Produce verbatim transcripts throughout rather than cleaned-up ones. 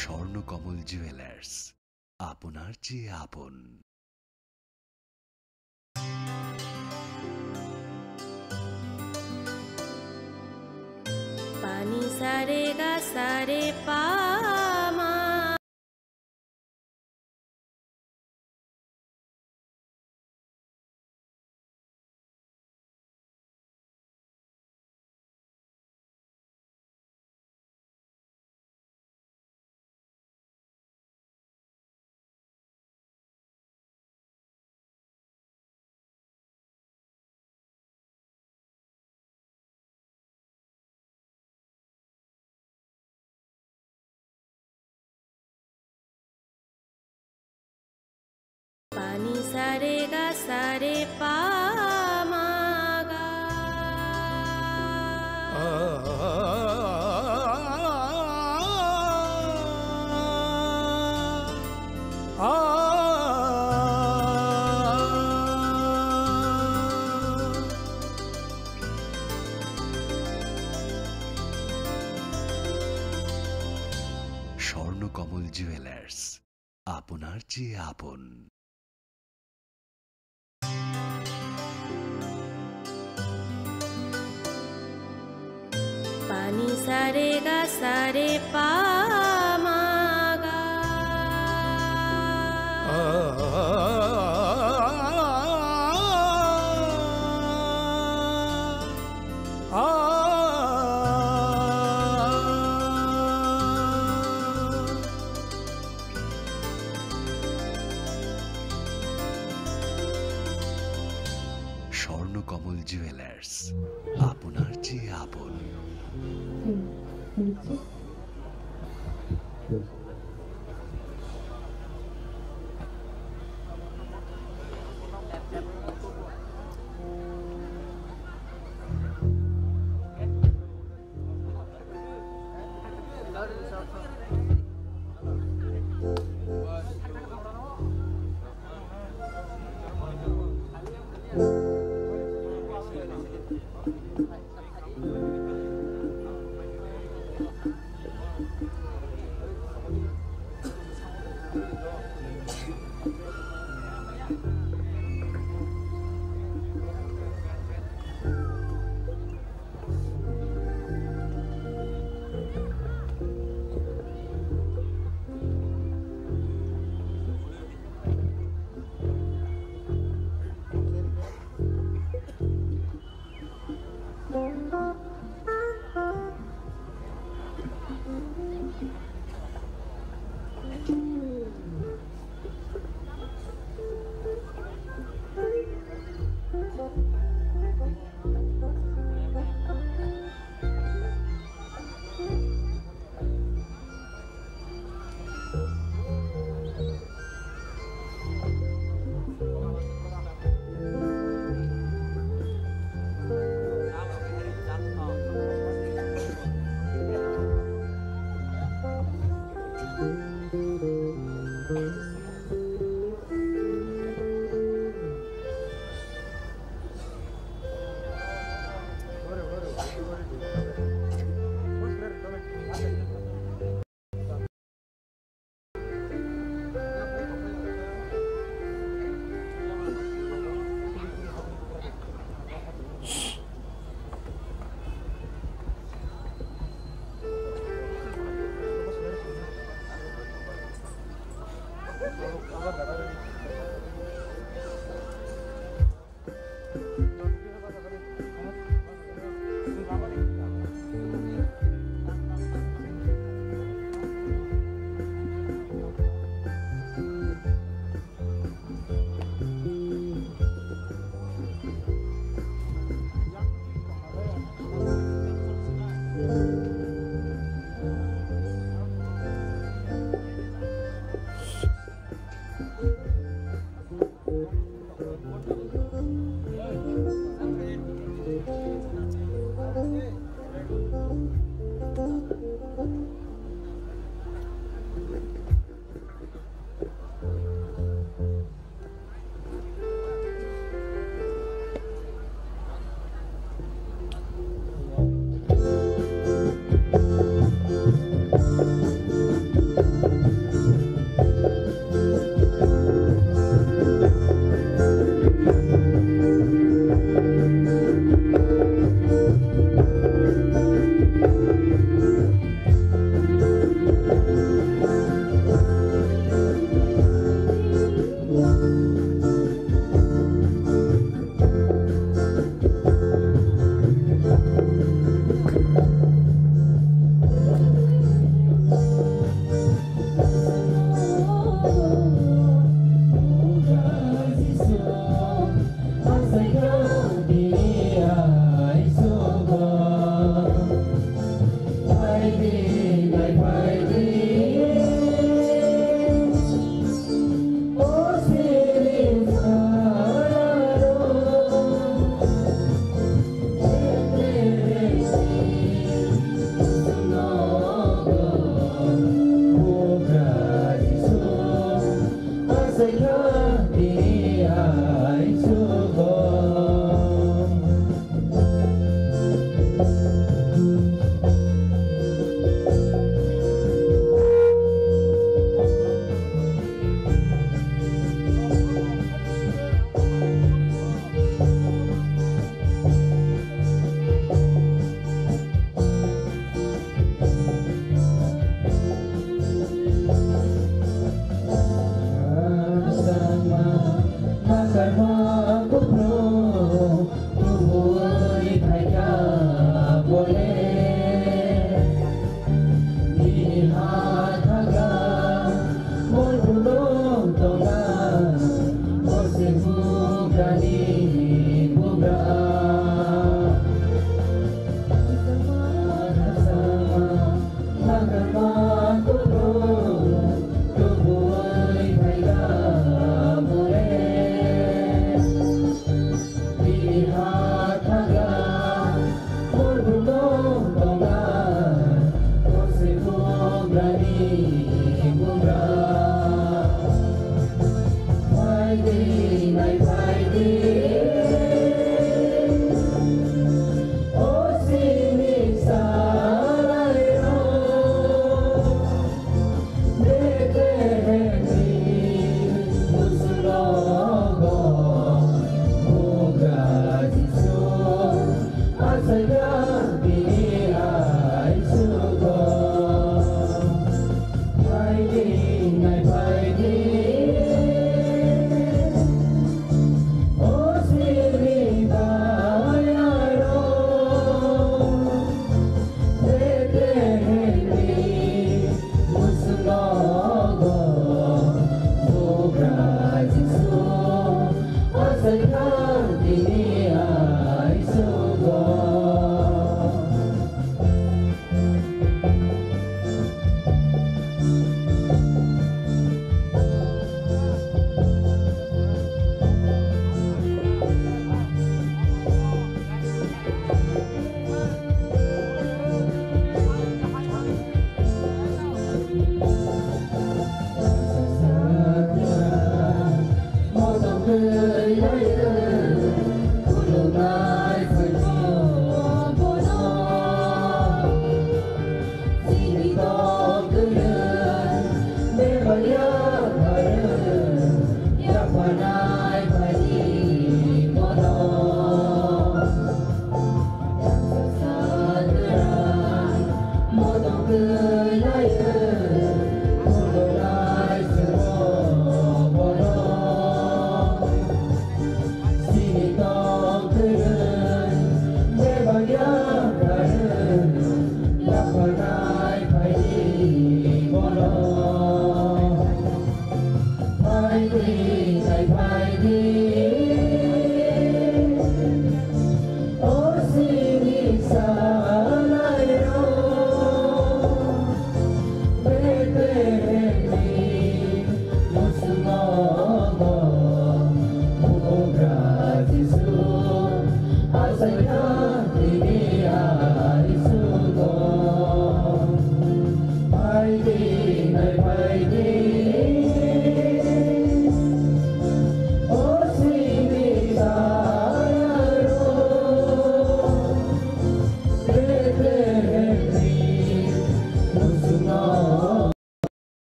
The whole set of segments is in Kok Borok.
Swarnakamal jewellers, আপনার চেয়ে আপন। Pani sare ga sare pa ma. Pani sare ga sare pa ma ga. Swarnakamal jewellers, আপনার চেয়ে আপন। Pani sare ga sare pa ma ga. Swarnakamal jewellers, আপনার চেয়ে আপন।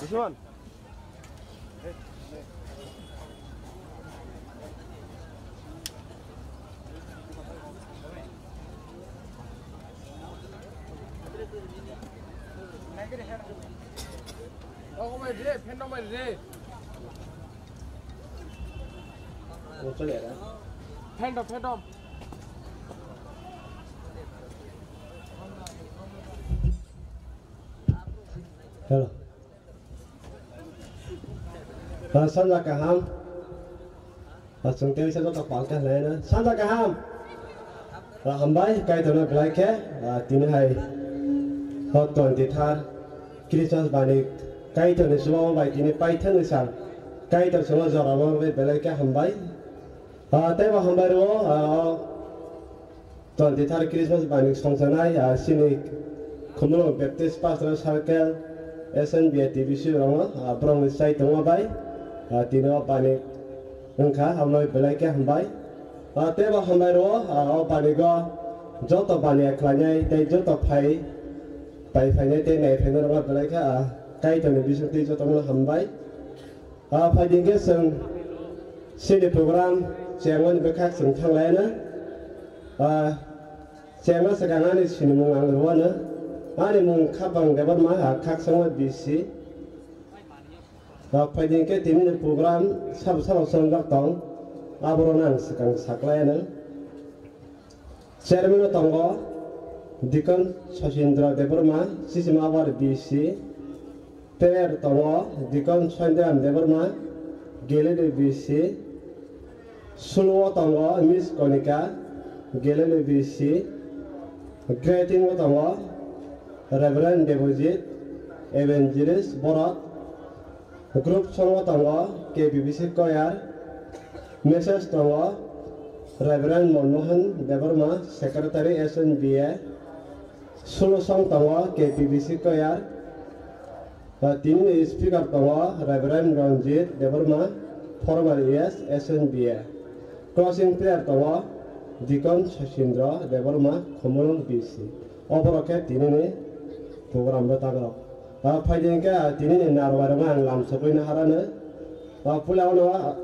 This one. Phantom, phantom. Hello. Ah, sanja kaham. Ah, chwng tei joto palka hwnlaino. Sanja kaham. Ah, hambai, Kaitorno belai khe, ah, tini hai hot twenty third Christmas bani Kaitorni chubamu bai tini paithakni sal Kaitor chwngno jora manwi belai khe hambai. Ah, tei bo hambai rwo, ah, twenty third Christmas bani songsanai, ah, chini Khumulwng Baptist Pastoral Circle, S N B A T B C rokno, ah, borokni chai tongma bai, ah, tini o bani wngkha, abono belai khe hambai. Ah, tei bo hambai rwo, ah, o banigo joto baniya khlainai tei joto phai, pai phainai tei nai phainai rokno belai khe, ah, Kaitorni bisingtwi jotono hambai. Ah, phaidi hwnkhe chwng chini program chengmani bwkhak chwng thanglaina. Ah, chengma swkang ani sinimung ang rwano. Ani mung Khapang Debbarma, ah, Khakchangma B C. Ah, phaidi hwnkhe tinini program sabo sabo chongjak tong. Aborokno ang swkang saklaina. Chairman o tongo Deacon Sachindra Debbarma, Sisima Abar B C. Player tongo Deacon Santiram Debbarma, Galilee B C. Suluo tongo Miss Konika, Galilee B C. Greeting o tongo Reverend Debojit, Evangelist Borot. Group song o tongo K B B C Choir. Message tongo Reverend Manmohan Debbarma, Secretary S N B A. Solo song tongo K B B C Choir. Ah, tinini speaker tongo Reverend Ranjit Debbarma, former E S, S N B A. Closing prayer tongo Deacon Sachindra Debbarma, Khumulwng B C. Oborok khe tinini program bwtakrok. Ah, phaidi hwnkhe, ah, tinini narwai rokno ang lam sogwino harano. Ah, puila ono, ah,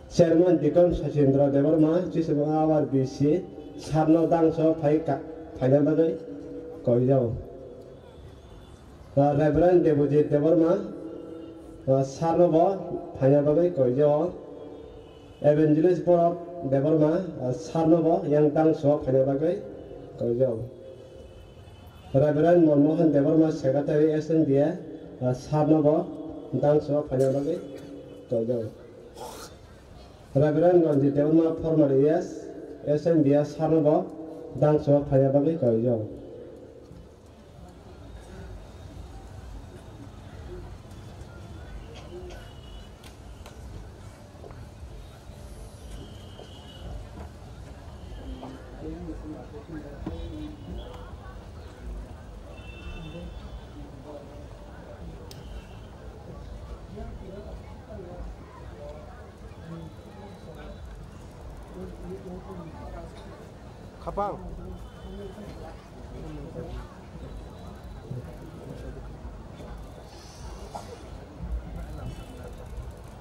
Chairman Deacon Sachendra Debbarma, Chisima R B C, sarno dangso phai ka-, phaina bagwi koijao. Ah, Reverend Debojit Debbarma, ah, sarno bo phaina bagwi koijao. Evangelist Borok Debbarma, ah, sarno bo yang dangso phaina bagwi koijao. Reverend Manmohan Debbarma, Secretary S N B A, ah, sarno bo dangso phaina bagwi koijao. Reverend Ranjit Debbarma, former A S, S N B A, sarno bo dangso phaina bagwi koijao. Khapang.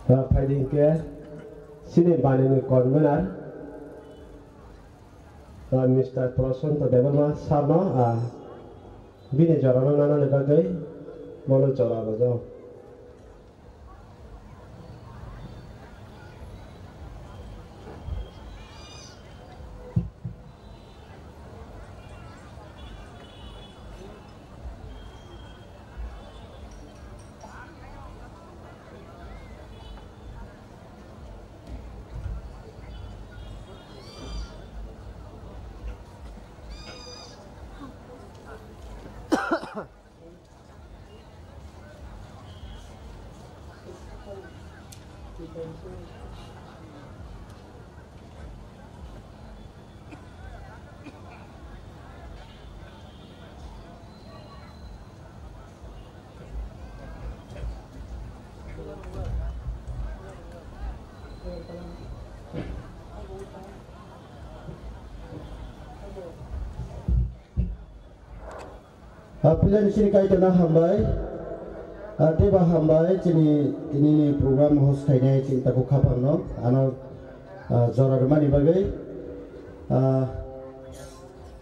Ah, phaidi hwnkhe chini banini convener, ah, Mister Prasanta Debbarma sarno, ah, bini jorano nanani bagwi bono jora rwjao. Ah, puila ni chini Kaitorno hambai. Ah, teibo hambai chini, tinini program host khainai chini takhuk khapangno. Ano, ah, jora rwmani bagwi. Ah,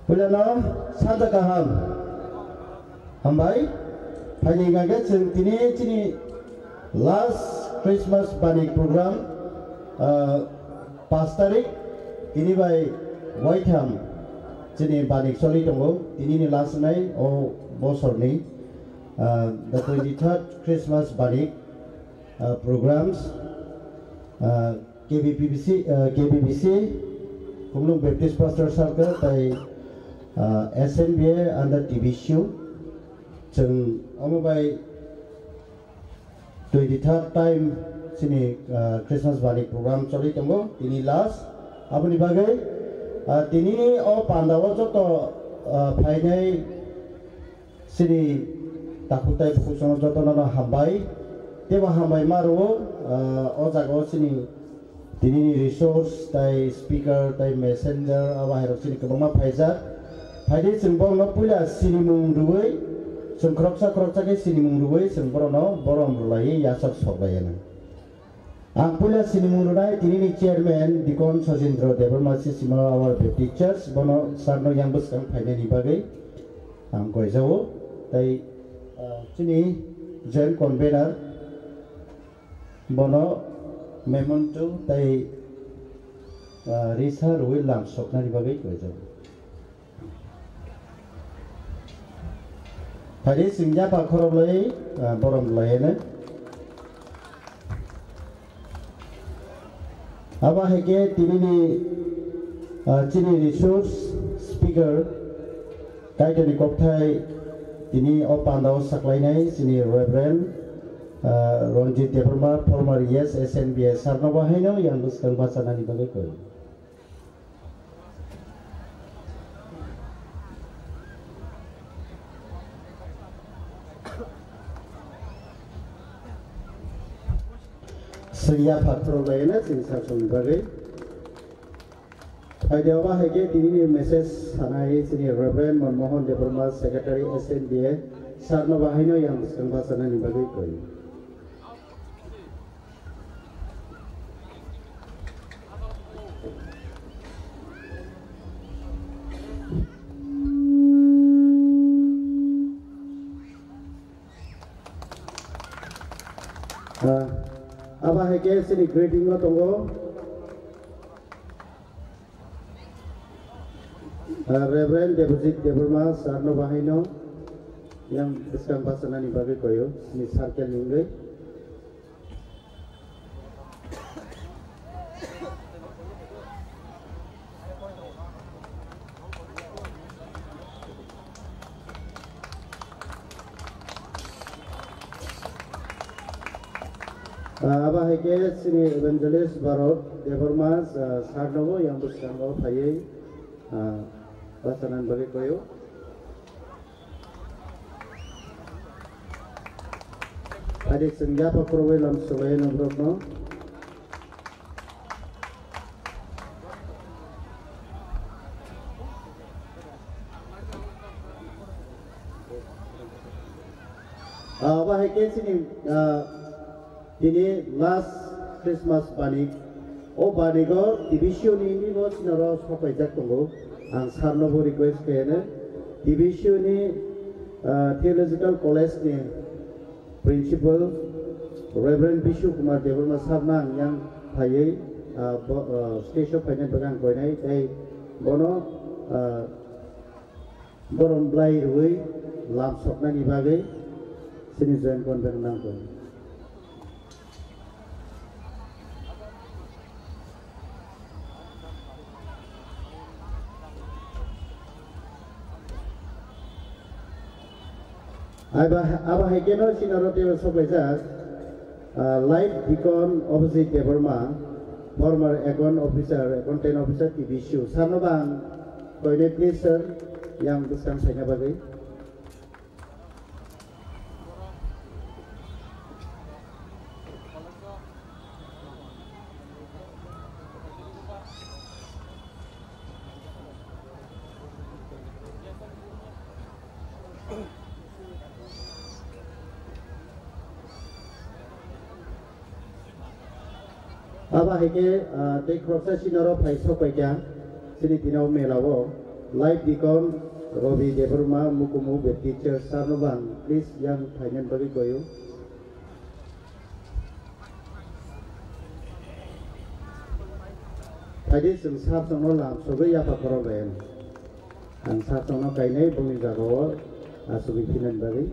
puilano sanja kaham. Hambai. Phaini hwnkhe chwng tini chini last Christmas bani program, ah, pash tarik, tini bai waitham chini bani choli tongo, tini ni last nai o bosorni, ah, the twenty-third Christmas bani, ah, programs, ah, K B P B C, ah, K B B C, Khumlung Baptist Pastor Circle, tai, ah, S N B A under T B C U, chwng omo bai twenty-third time chini, ah, Christmas bani program choli tongo, tini last. Aboni bagwi, ah, tinini o pandao joto, ah, phainai chini takhuk tai bukhuk songno jotono no hambai. Teibo hambai ma rwo, ah, o jaga o chini tinini resource, tai speaker, tai messenger, abo hai rok chini kwbangma phaijak. Phaidi chwng borokno puila sinimung rwui, chwng khoroksa khoroksa khe sinimung rwui chwng borokno borom rwlaiwi yachak sok lai anw. Ang puila sinimung rwnai tinini chairman Deacon Sojendra Debbarma, Sisima Our Baptist Church, bono sarno yang bwskang phainani bagwi ang koijao. Tai, ah, chini joint convener, bono memento tai, ah, risa rwui lam soknani bagwi koijao. Phari chwng yapha khoroklai, ah, borom lai hwnwi. Abo hai khe tinini, ah, chini resource speaker, Kaitorni kokthai tini o pandao saklainai chini Reverend, ah, Ranjit Debbarma, former E S S N B A, sarno bo haino yang bwskang bachanani bagwi koi. Chwng yapha khoroknai hwnwi chwng samsokni bagwi. Phaidi obo hai khe tinini message sanai chini Reverend Manmohan Debbarma, Secretary S N D A, sir no bahaino yang bwskang bachanani bagwi koi. Ah, abo hai khe chini greeting no tongo. Ah, Reverend Debojit Debbarma sir no bahaino yang bwskang bachanani bagwi koyo, ni circle ni wngwi. Ah, abo hai khe chini evangelist Bharat Debbarma, ah, sir nobo yang bwskango phaiwi, ah, bachanani bagwi koyo. Adi chwng yapha khorokbai lam swlaiya norokno. Ah, obo hai khe chini, ah, tini last Christmas banik. O banigo T B C O ni nini bo sinaro sokpaijak tongo. Ang sir no bo request khaiyano. T B C O ni, ah, Theological College ni Principal Reverend Bishu Kumar Debbarma sir no ang yang phaiwi, ah, bo, ah, stage o phainani bagwi ang koinai tei bono, ah, borom bwlai rwui lam soknani bagwi chini joint convener nangkuk. Abo, abo hai kheno chini oro teibo soklaijak, ah, Life Deacon Abhijit Debbarma, former account officer, accountant officer, T B C O. Sir no bang koinai please sir, yang bwskang saina bagwi. Abo hai khe, ah, tei khoroksa chini oro phai sok pai kha, chini tini o mela o Life Deacon Robi Debbarma, Mukumu Baptist Church, sir no bang please yang phainani bagwi koyo. Phaidi chwng sir chwngno lam sogwi yapha khorok bai. Ang sir chwngno kainai bongni jagao achugwi phinani bagwi.